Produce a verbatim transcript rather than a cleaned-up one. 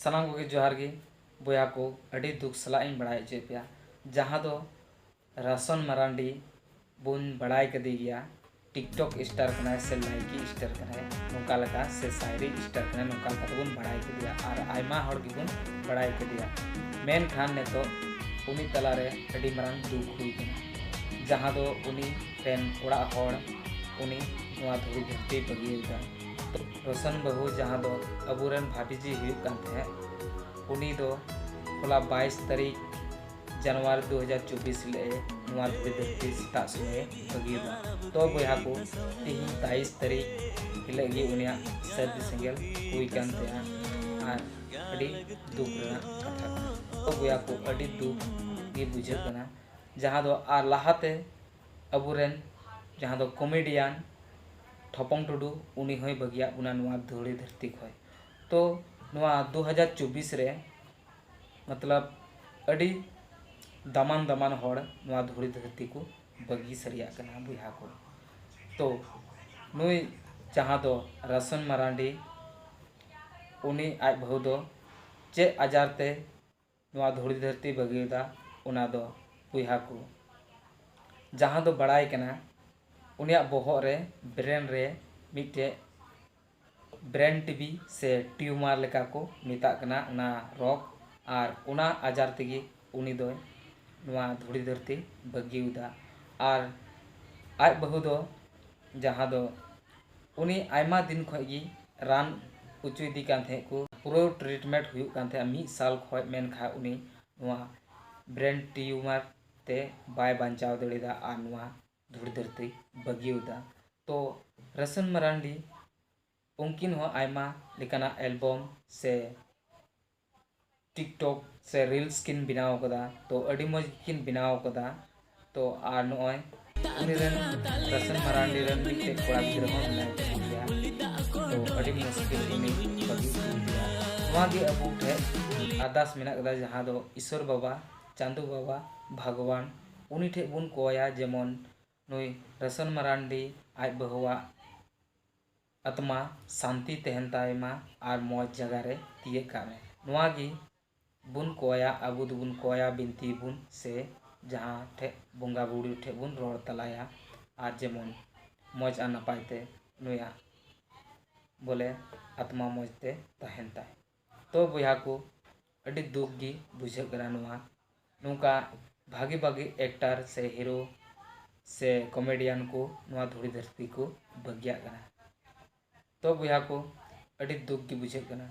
ᱥᱟᱱᱟᱢ ᱠᱚᱜᱮ ᱡᱚᱦᱟᱨ ᱜᱮ ᱵᱚᱭᱦᱟ ᱠᱚ, ᱟᱹᱰᱤ ᱫᱩᱠ ᱥᱟᱞᱟᱜ ᱤᱧ ᱵᱟᱲᱟᱭ ᱦᱚᱪᱚᱭᱮᱫ ᱯᱮᱭᱟ, ᱡᱟᱦᱟᱸ ᱫᱚ ᱨᱟᱥᱚᱱ ᱢᱟᱨᱟᱱᱰᱤ ᱵᱚᱱ ᱵᱟᱲᱟᱭ ᱠᱮᱫᱮ ᱜᱮᱭᱟ, TikTok star ᱠᱟᱱᱟᱭ ᱥᱮ ᱞᱟᱭᱠᱤ star ᱠᱟᱱᱟᱭ, ᱱᱚᱝᱠᱟ ᱞᱮᱠᱟ ᱥᱮ ᱥᱟᱭᱨᱤ star ᱠᱟᱱᱟᱭ, ᱱᱚᱝᱠᱟ ᱞᱮᱠᱟ ᱛᱮᱵᱚᱱ ᱵᱟᱲᱟᱭ ᱠᱮᱫᱮᱭᱟ ᱟᱨ ᱟᱭᱢᱟ ᱦᱚᱲ ᱜᱮᱵᱚᱱ ᱵᱟᱲᱟᱭ ᱠᱮᱫᱮᱭᱟ᱾ ᱢᱮᱱᱠᱷᱟᱱ ᱱᱤᱛᱚᱜ ᱩᱱᱤ ᱛᱟᱞᱟᱨᱮ ᱟᱹᱰᱤ ᱢᱟᱨᱟᱝ ᱫᱩᱠ ᱦᱩᱭ ᱠᱟᱱᱟ, ᱡᱟᱦᱟᱸ ᱫᱚ ᱩᱱᱤ ᱨᱮᱱ ᱚᱲᱟᱜ ᱦᱚᱲ ᱩᱱᱤ ᱱᱚᱣᱟ ᱫᱷᱩᱲᱤ ᱫᱷᱟᱹᱨᱛᱤ ᱵᱟᱹᱜᱤᱭᱟᱫᱟ᱾ ᱨᱚᱥᱚᱱ ᱵᱟᱹᱦᱩ, ᱡᱟᱦᱟᱸ ᱫᱚ ᱟᱵᱚᱨᱮᱱ ᱵᱷᱟᱵᱤᱡᱤ ᱦᱩᱭᱩᱜ ᱠᱟᱱ ᱛᱟᱦᱮᱸᱫ, ᱩᱱᱤ ᱫᱚ ᱦᱚᱞᱟ ᱵᱟᱭᱤᱥ ᱛᱟᱹᱨᱤᱠᱷ ᱡᱟᱱᱩᱣᱟᱨᱤ ᱫᱩ ᱦᱟᱡᱟᱨ ᱪᱚᱵᱵᱤᱥ ᱦᱤᱞᱳᱜ ᱮ ᱱᱚᱣᱟ ᱫᱷᱩᱲᱤ ᱫᱷᱟᱹᱨᱛᱤ ᱥᱮᱛᱟᱜ ᱥᱚᱢᱚᱭᱮ ᱵᱟᱹᱜᱤᱭᱟᱫᱟ᱾ ᱛᱚ ᱵᱚᱭᱦᱟ ᱠᱚ, ᱛᱮᱦᱮᱧ ᱛᱟᱭᱤᱥ ᱛᱟᱹᱨᱤᱠᱷ ᱦᱤᱞᱳᱜ ᱜᱮ ᱩᱱᱤᱭᱟᱜ ᱥᱟᱹᱨᱫᱤ ᱥᱮᱸᱜᱮᱞ ᱦᱩᱭ ᱠᱟᱱ ᱛᱟᱭᱟ ᱟᱨ ᱟᱹᱰᱤ ᱫᱩᱠ ᱨᱮᱱᱟᱜ ᱠᱟᱛᱷᱟ ᱠᱟᱱᱟ᱾ ᱛᱚ ᱵᱚᱭᱦᱟ ᱠᱚ, ᱟᱹᱰᱤ ᱫᱩᱠ ᱜᱮ ᱵᱩᱡᱷᱟᱹᱜ ᱠᱟᱱᱟ, ᱡᱟᱦᱟᱸ ᱫᱚ ᱟᱨ ᱞᱟᱦᱟᱛᱮ ᱟᱵᱚᱨᱮᱱ ᱡᱟᱦᱟᱸ ᱫᱚ comedian ᱴᱷᱚᱯᱚᱝ ᱴᱩᱰᱩ, ᱩᱱᱤ ᱦᱚᱸᱭ ᱵᱟᱹᱜᱤᱭᱟᱜ ᱵᱚᱱᱟ ᱱᱚᱣᱟ ᱫᱷᱩᱲᱤ ᱫᱷᱟᱹᱨᱛᱤ ᱠᱷᱚᱱ᱾ ᱛᱚ ᱱᱚᱣᱟ ᱫᱩ ᱦᱟᱡᱟᱨ ᱪᱚᱵᱵᱤᱥ ᱨᱮ ᱢᱚᱛᱞᱚᱵ ᱟᱹᱰᱤ ᱫᱟᱢᱟᱱ ᱫᱟᱢᱟᱱ ᱦᱚᱲ ᱱᱚᱣᱟ ᱫᱷᱩᱲᱤ ᱫᱷᱟᱹᱨᱛᱤ ᱠᱚ ᱵᱟᱹᱜᱤ ᱥᱟᱹᱨᱤᱭᱟᱜ ᱠᱟᱱᱟ ᱵᱚᱭᱦᱟ ᱠᱚ᱾ ᱛᱚ ᱱᱩᱭ ᱡᱟᱦᱟᱸ ᱫᱚ ᱨᱟᱥᱚᱱ ᱢᱟᱨᱟᱱᱰᱤ, ᱩᱱᱤ ᱟᱡ ᱵᱟᱹᱦᱩ ᱫᱚ ᱪᱮᱫ ᱟᱡᱟᱨ ᱛᱮ ᱱᱚᱣᱟ ᱫᱷᱩᱲᱤ ᱫᱷᱟᱹᱨᱛᱤ ᱵᱟᱹᱜᱤᱭᱟᱫᱟ, ᱚᱱᱟ ᱫᱚ ᱵᱚᱭᱦᱟ ᱠᱚ, ᱡᱟᱦᱟᱸ ᱫᱚ ᱵᱟᱲᱟᱭ ᱠᱟᱱᱟ ᱩᱱᱤᱭᱟᱜ ᱵᱚᱦᱚᱜ ᱨᱮ, brain ᱨᱮ ᱢᱤᱫᱴᱮᱡ brain ᱴᱤ ᱵᱤ ᱥᱮ tumor ᱞᱮᱠᱟ ᱠᱚ ᱢᱮᱛᱟᱜ ᱠᱟᱱᱟ ᱚᱱᱟ ᱨᱳᱜᱽ, ᱟᱨ ᱚᱱᱟ ᱟᱡᱟᱨ ᱛᱮᱜᱮ ᱩᱱᱤ ᱫᱚᱭ ᱱᱚᱣᱟ ᱫᱷᱩᱲᱤ ᱫᱷᱟᱹᱨᱛᱤ ᱵᱟᱹᱜᱤᱭᱟᱫᱟ᱾ ᱟᱨ ᱟᱡ ᱵᱟᱹᱦᱩ ᱫᱚ, ᱡᱟᱦᱟᱸ ᱫᱚ ᱩᱱᱤ ᱟᱭᱢᱟ ᱫᱤᱱ ᱠᱷᱚᱱ ᱜᱮ ᱨᱟᱱ ᱦᱚᱪᱚᱭᱮᱫᱮ ᱠᱟᱱ ᱛᱟᱦᱮᱸᱫ ᱠᱚ, ᱯᱩᱨᱟᱹ treatment ᱦᱩᱭᱩᱜ ᱠᱟᱱ ᱛᱟᱦᱮᱸᱫ ᱢᱤᱫ ᱥᱟᱞ ᱠᱷᱚᱱ, ᱢᱮᱱᱠᱷᱟᱱ ᱩᱱᱤ ᱱᱚᱣᱟ brain tumor ᱛᱮ ᱵᱟᱭ ᱵᱟᱧᱪᱟᱣ ᱫᱟᱲᱮᱭᱟᱫᱟ ᱟᱨ ᱱᱚᱣᱟ ᱫᱷᱩᱲᱤ ᱫᱷᱟᱹᱨᱛᱤ ᱵᱟᱹᱜᱤᱭᱟᱫᱟ᱾ ᱛᱚ ᱨᱟᱥᱚᱱ ᱢᱟᱨᱟᱱᱰᱤ, ᱩᱱᱠᱤᱱ ᱦᱚᱸ ᱟᱭᱢᱟ ᱞᱮᱠᱟᱱᱟᱜ album ᱥᱮ TikTok ᱥᱮ reels ᱠᱤᱱ ᱵᱮᱱᱟᱣ ᱠᱟᱫᱟ, ᱛᱚ ᱟᱹᱰᱤ ᱢᱚᱡᱽ ᱜᱮᱠᱤᱱ ᱵᱮᱱᱟᱣ ᱠᱟᱫᱟ᱾ ᱛᱚ ᱟᱨ ᱱᱚᱜᱼᱚᱭ ᱩᱱᱤ ᱨᱮᱱ, ᱨᱟᱥᱚᱱ ᱢᱟᱨᱟᱱᱰᱤ ᱨᱮᱱ ᱢᱤᱫᱴᱮᱡ ᱠᱚᱲᱟ ᱜᱤᱫᱽᱨᱟᱹ ᱦᱚᱸ ᱢᱮᱱᱟᱭ ᱛᱟᱠᱚ ᱜᱮᱭᱟ᱾ ᱛᱚ ᱟᱹᱰᱤ ᱢᱩᱥᱠᱤᱞ ᱩᱱᱤ ᱵᱟᱹᱜᱤ ᱦᱚᱪᱚ ᱠᱮᱫᱮᱭᱟ᱾ ᱱᱚᱣᱟ ᱜᱮ ᱟᱵᱚ ᱴᱷᱮᱡ ᱟᱨᱫᱟᱥ ᱢᱮᱱᱟᱜ ᱠᱟᱫᱟ, ᱡᱟᱦᱟᱸ ᱫᱚ ᱤᱥᱚᱨ ᱵᱟᱵᱟ, ᱪᱟᱸᱫᱳ ᱵᱟᱵᱟ, ᱵᱷᱟᱜᱽᱣᱟᱱ, ᱩᱱᱤ ᱴᱷᱮᱡ ᱵᱚᱱ ᱠᱚᱭᱟ, ᱡᱮᱢᱚᱱ ᱱᱩᱭ ᱨᱟᱥᱚᱱ ᱢᱟᱨᱟᱱᱰᱤ ᱟᱡ ᱵᱟᱹᱦᱩᱣᱟᱜ ᱟᱛᱢᱟ ᱥᱟᱱᱛᱤ ᱛᱟᱦᱮᱱ ᱛᱟᱭ ᱢᱟ ᱟᱨ ᱢᱚᱡᱽ ᱡᱟᱭᱜᱟ ᱨᱮ ᱛᱤᱭᱟᱹᱜ ᱠᱟᱜ ᱢᱮ᱾ ᱱᱚᱣᱟ ᱜᱮ ᱵᱚᱱ ᱠᱚᱭᱟ, ᱟᱵᱚ ᱫᱚᱵᱚᱱ ᱠᱚᱭᱟ, ᱵᱤᱱᱛᱤ ᱵᱚᱱ ᱥᱮ ᱡᱟᱦᱟᱸ ᱴᱷᱮᱡ ᱵᱚᱸᱜᱟ ᱵᱩᱨᱩ ᱴᱷᱮᱡ ᱵᱚᱱ ᱨᱚᱲ ᱛᱟᱞᱟᱭᱟ, ᱟᱨ ᱡᱮᱢᱚᱱ ᱢᱚᱡᱽ ᱟᱨ ᱱᱟᱯᱟᱭ ᱛᱮ ᱱᱩᱭᱟᱜ ᱵᱚᱞᱮ ᱟᱛᱢᱟ ᱢᱚᱡᱽ ᱛᱮ ᱛᱟᱦᱮᱱ ᱛᱟᱭ᱾ ᱛᱚ ᱵᱚᱭᱦᱟ ᱠᱚ, ᱟᱹᱰᱤ ᱫᱩᱠ ᱜᱮ ᱵᱩᱡᱷᱟᱹᱜ ᱠᱟᱱᱟ ᱱᱚᱣᱟ, ᱱᱚᱝᱠᱟ ᱵᱷᱟᱜᱮ ᱵᱷᱟᱜᱮ actor ᱥᱮ hero ᱥᱮ comedian ᱠᱚ ᱱᱚᱣᱟ ᱫᱷᱩᱲᱤ ᱫᱷᱟᱹᱨᱛᱤ ᱠᱚ ᱵᱟᱹᱜᱤᱭᱟᱜ ᱠᱟᱱᱟ᱾ ᱛᱚ ᱵᱚᱭᱦᱟ ᱠᱚ, ᱟᱹᱰᱤ ᱫᱩᱠ ᱜᱮ ᱵᱩᱡᱷᱟᱹᱜ ᱠᱟᱱᱟ᱾